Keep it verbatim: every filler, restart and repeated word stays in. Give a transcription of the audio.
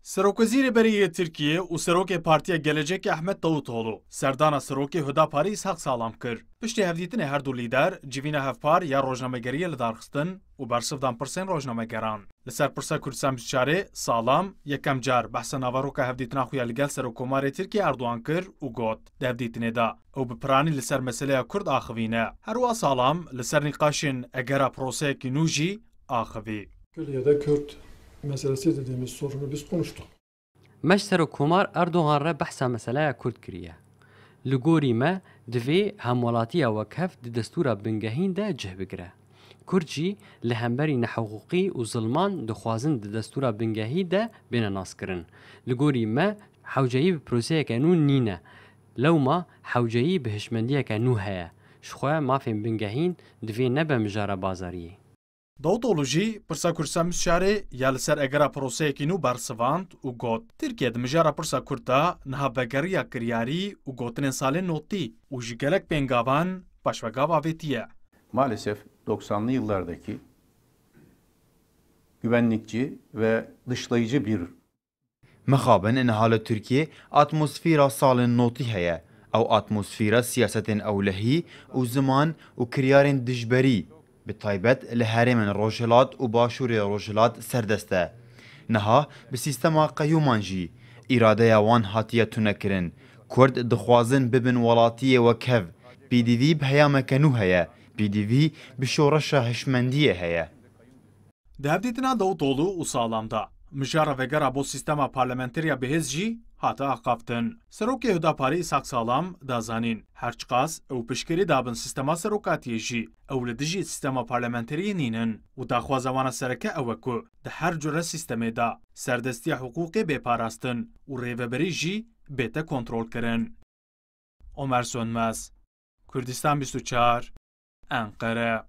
Serokwezîrê berê yê Tirkiyê û Serokê Partiya Gelecekê Ahmet Davutoğlu serdana Serokê Hudaparê Îshak Salam kir. Piştî hevdîtinê her du lîder civîna hevpar ya rojnamegeriyê li dar xistin û bersiv dan pirsên rojnamegeran. Li ser pirsa Kurdistan bîst û çarê Salam yekem car behsa naveroka hevdîtina xwe ya li gel Serokkomarê Tirkiyê Erdogan kir û got, di hevdîtinê de ew bi piranî li ser meseleya Kurd axivîne. Herwiha Salam li ser nîqaşên egera proseyekî nû jî axivî. Külliyede Kürt meselesi dediğimiz sorunu biz konuştuk. Me ji Serokkomar Erdogan re behsa meseleya Kurd kiriye. Li gorî me, divê hemwelatiya wekhev di destûra bingehîn de cih bigire. Kurd jî li hemberî nehiqûqî û zilman dixwazin di destûra bingehî de bêne naskirin. Li gorî me, hewceyî bi proseyeke nû nîne. Lewma hewceyî bi hişmendiyeke nû heye. Ji xwe mafên bingehîn divê nebe mijara bazariyê. Davutoğlu jî pirsa Kurdistan bîst û çarê ya li ser egera proseyekî nû bersivand û got, Tirkiye di mijara pirsa Kurd de niha vegeriya kiryarî û gotinên salên notî û ji gelek pêngavan paşvegav avêtiye. Maalesef doksanlı yıllardaki güvenlikçi ve dışlayıcı bir Mixabin niha li Tirkiyê atmosfera salên notî heye. Ew atmosfera siyasetên ewlehî û ziman û kiryarên dijberî, bi taybet li herêmên Rojhilat û Başûrê Rojhilat serdest e. Niha bi sîstema qeyûman jî îradeya wan hatiye tunekirin. Kurd dixwazin bibin welatiyê wekhev. P D V bi heyameke nû heye. P D V bi şoreşa hişmendiyê heye. Di hevdîtina Davutoğlu û Salam de, mijara vegera bo sîstema parlamenteriya bihêz jî hate axaftin. Serokê Hudaparê Îshak Salam da zanîn, her çiqas ew piştgirî dabin sîstema serokatiyê jî, ew li dijî sîstema parlamenteriyê nînin û daxwaza wan a sereke ew e ku di her cure sîstemê de serdestiya hiqûqê bê parastin û rêveberî jî bête kontrolkirin. Omer Sönmez, Kurdistan bîst û çar, Enqere.